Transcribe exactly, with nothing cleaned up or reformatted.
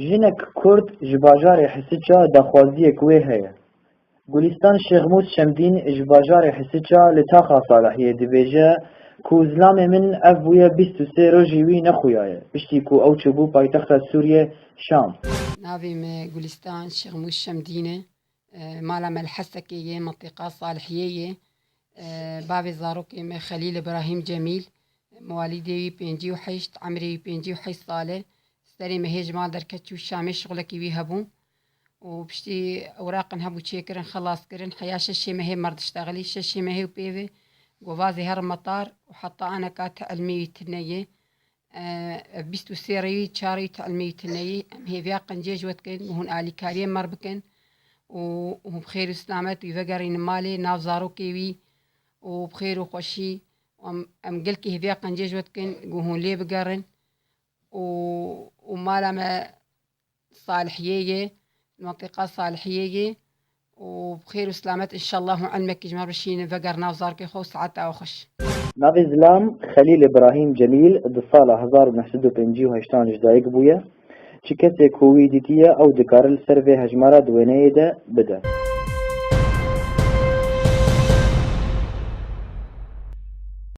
Jinek Kurd ji bajarê Hisiça daxwaziyek wê heye. Gulîstan Şêxmûs Şemdîn ji bajarê Hisiça li taxa Salihiyê dibêje ku zilamê min ev bûye bîst û sê rojî wî nexuyaye, piştî ku ew çûbû paytexta Sûriyê Şam. Navê me Gulîstan Şêxmûs Şemdîn e. E, mala me li Hesekê ye, mintîqa Salihiyê ye. E, bavê zarokê me Xelîl Îbrahîm Cemîl, mewalîdê wî pêncî û heşt, emrê wî pêncî û heşt sal e. Serê mehê ji mal derket çû Şamê, şixulekî wî hebû. Û piştî ewraqin hebû çêkirin, xelas kirin. Heya şeşê mehê merdiştexilî, şeşê mehê û pê ve govazê herin metar û heta aneka ti ilmê wî tune ye. E, ev bîst û sê rêwî, çar rêwî ti ilmê wî tune ye. Em hêviya qencê ji we dikin, ku hûn alîkariyê mer bikin û hûn bi xêr û silamet wî vegerînin malê, nav zarokê wî û bi xêr û xweşî. Em, em gelkî hêviya qencê ji we dikin, ku hûn lê bigerin û, û mala me Salihiyê ye, mintîqa Salihiyê ye û bi xêr û silamet înşallah hûn ilmekî ji me bişînin veger nav zarokê xwe û saeta we xweş. Navê zilam Xelîl Îbrahîm Cemîl di sala hezar û neh sed û pêncî û heştan ji dayik bûye. Çi kesê ku wî dîtiye, ew dikare li ser vê hejmara di wêneyê de bide.